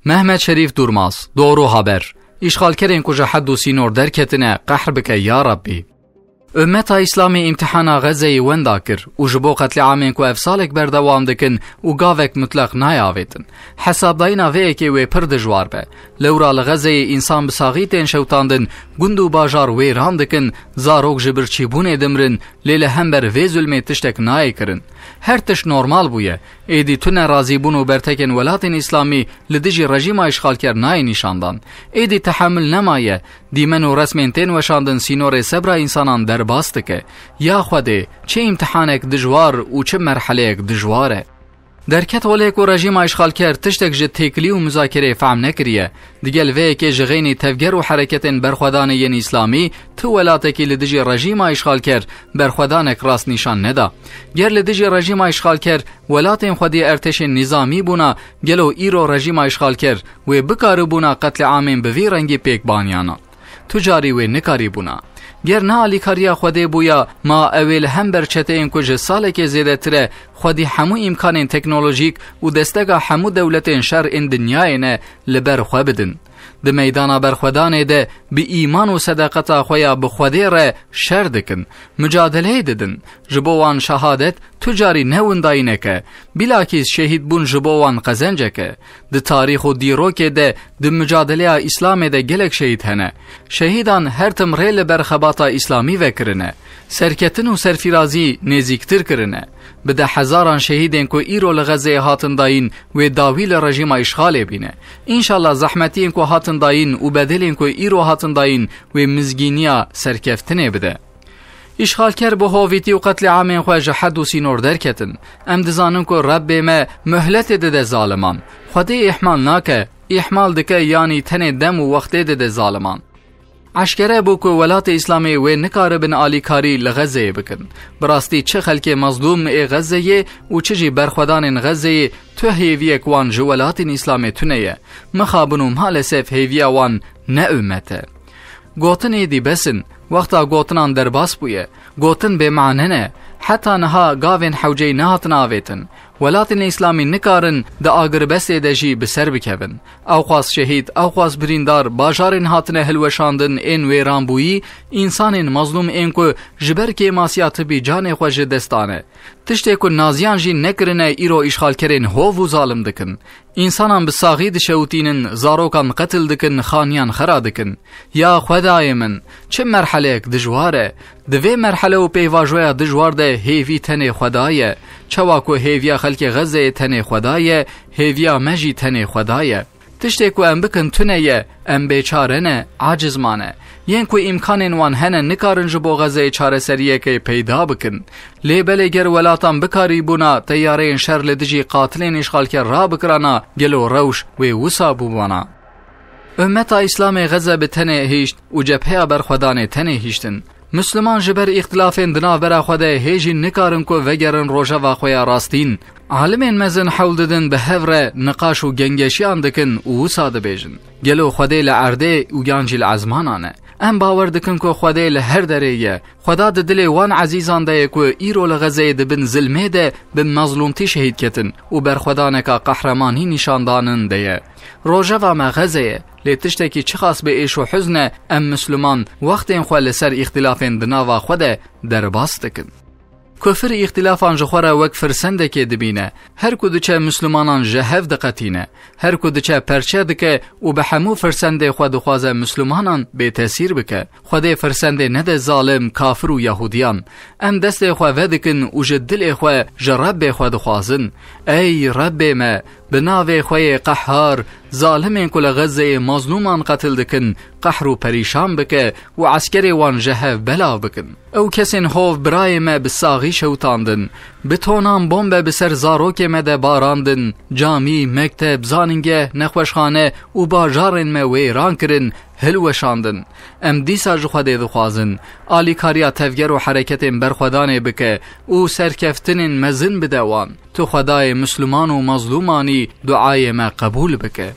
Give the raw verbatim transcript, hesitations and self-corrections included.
Mehmet Şerîf Durmaz, Doğru Haber. Îşxalkerên ku ji hed û sînor derketine, qehr bike ya Rabbî. Ummeta Îslamê îmtihana Xezeyê wenda kir û ji bo qetlîamên ku ev salek berdewam dikin û gavek mutleq nayê avêtin. Hesabdayîna vê yekê wê pir dijwar be. Lewra li Xezeyê însan bi saxî tên şewtandin, gund û bajar wêran dikin, zarok ji birçîbûnê dimirin, lê li hember vê zulmê tiştek nayê kirin. Her tişt normal bûye. Êdî tune razîbûn û bertekên welatên Îslamî li dijî rejîma îşxalker nayê nîşandan. Êdî tehemul nemaye. Dîmen û resmên tên weşandin sînorê sebra însanan derbas dike. Ya Xwedê, çi îmtihanek dijwar û çi merheleyek dijwar e. Derket holê ku rejîma îşxalker tiştek ji têkilî û muzakereyê fehm nekiriye. Digel vê yekê ji xeynî tevger û hereketên berxwedanê yên îslamî tu welatekî li dijî rejîma îşxalker berxwedanek rast nîşan neda. Ger li dijî rejîma îşxalker welatên xwedî ertêşên nîzamî bûna, gelo îro rejîma îşxalker wê bikaribûna qetlîamên bi vî rengî pêk baniyana? Tu carî wê nikarîbûna. Ger ne alîkariya Xwedê bûya, ma ew ê li hember çeteyên ku ji salekê zêdetir e, xwedî hemû îmkanên teknolojîk û destega hemû dewletên şer ên dinyayê ne, li ber xwe bidin. Di meydana berxwedanê de bi îman û sedeqeta xwe ya bi Xwedê re şer dikin, mucadeleyê didin. Ji bo wan şehadet tu carî ne windayînek e, bilakîs şehîdbûn ji bo wan qezencek e. Di tarîx û dîrokê de, di mucadeleya Îslamê de gelek şehîd hene. Şehîdan her tim rê li ber xebata Îslamî vekirine. Serketin û serfîrazî nêzîktir kirine. Bi de hezaran şehîdên ku îro li Xezeyê hatin dayîn, wê dawî li rejîma îşxalê bîne. Înşallah zehmetiyên ku hatin dayîn û bedelên ku îro hatin dayîn, wê mizgîniya serkeftinê bide. Îşxalker bi hovîtî û qetlîamên xwe ji hed û sînor derketin. Em dizanin ku Rebbê me muhletê dide zaliman. Xwedê îhmal nake, îhmal dike, yanî tenê dem û wextê dide zaliman. Eşkere bû ku welatê Îslamê wê nikaribin alîkarî li Xezeyê bikin. Bi rastî çi xelkê mezlûm ê Xezeyê û çi jî berxwedanên Xezeyê tu hêviyek wan ji welatên Îslamê tune ye. Mixabin û malesef hêviya wan ne ummet e. Gotin êdî bes in, wexta gotinan derbas bûye. Gotin bêmane ne. Heta niha gavên hewceyî nehatin avêtin. Welatên Îslamî nikarin di agirbestê de jî bi ser bikevin. Ewqas şehîd, ewqas birîndar, bajarên hatine hilweşandin ên wêranbûyî, însanên mezlûm ên ku ji ber kêmasiya tibî canê xwe ji dest dane. Tiştê ku naziyan jî nekirine îro îşxalkerên hov û zalim dikin. Însanan bi saxî dişewitînin, zarokan qetil dikin, xaniyan xera dikin. Ya Xwedayê min, çi merheleyek dijwar e! Di vê merhele û pêvajoya dijwar de hêvî tenê Xweda ye. Çawa ku hêviya xelkê Xezeyê tenê Xweda ye, hêviya me jî tenê Xweda ye. Tiştê ku em bikin tune ye, em bêçare ne, aciz mane. Yên ku îmkanên wan hene nikarin ji bo Xezeyê çareseriyekê peyda bikin. Lê belê ger welatan bikarîbûna teyareyên şer li dijî qatilên îşxalker rabikirana, gelo rewş wê wisa bûbana? Ummeta Îslamê Xeze bi tenê hişt û cepheya berxwedanê tenê hiştin. Misliman ji ber îxtilafên di navbera xwe de hê jî nikarin ku vegerin rojeva xwe ya rastîn. Alimên mezin hewl didin bi hev re niqaş û gengeşiyan dikin û wisa dibêjin: Gelo Xwedê li erdê û yan jî li ezmanan e? Em bawer dikin ku Xwedê li her derê ye. Xweda di dilê wan ezîzan de ye ku îro li Xezeyê di bin zilmê de bi mezlûmtî şehîd ketin û berxwedaneka qehremanî nîşandanin de ye. Rojeva me Xeze ye, lê tiştekî çiqas bi êş û huzn e, em Misliman wextên xwe li ser îxtilafên di nava xwe de derbas dikin. Kufir îxtilafan ji xwe re wek firsendekê dibîne. Her ku diçe Mislimanan ji hev diqetîne. Her ku diçe perçe dike û bi hemû firsendê xwe dixwaze Mislimanan bêtesîr bike. Xwedê firsendê nede zalim, kafir û Yahudiyan. Em destê xwe vedikin û ji dilê xwe ji Rebbê xwe dixwazin: Ey Rebbê me, bi navê xwe yê qehar, zalimên ku li Xezeyê mazlûman qetil dikin, qehr û perîşan bike û eskerê wan ji hev belav bikin. Ew kesên hov birayê me bi saxî şewitandin, bi tonan bombe bi ser zarokê me de barandin, camî, mekteb, zanîngeh, nexweşxane û bajarên me wêran kirin, hilweşandin. Em dîsa ji Xwedê dixwazin, alîkariya tevger û hereketên berxwedanê bike û serkeftinên mezin bide wan. Tu Xwedayê Misliman û mazlûmanî duayê me qebûl bike.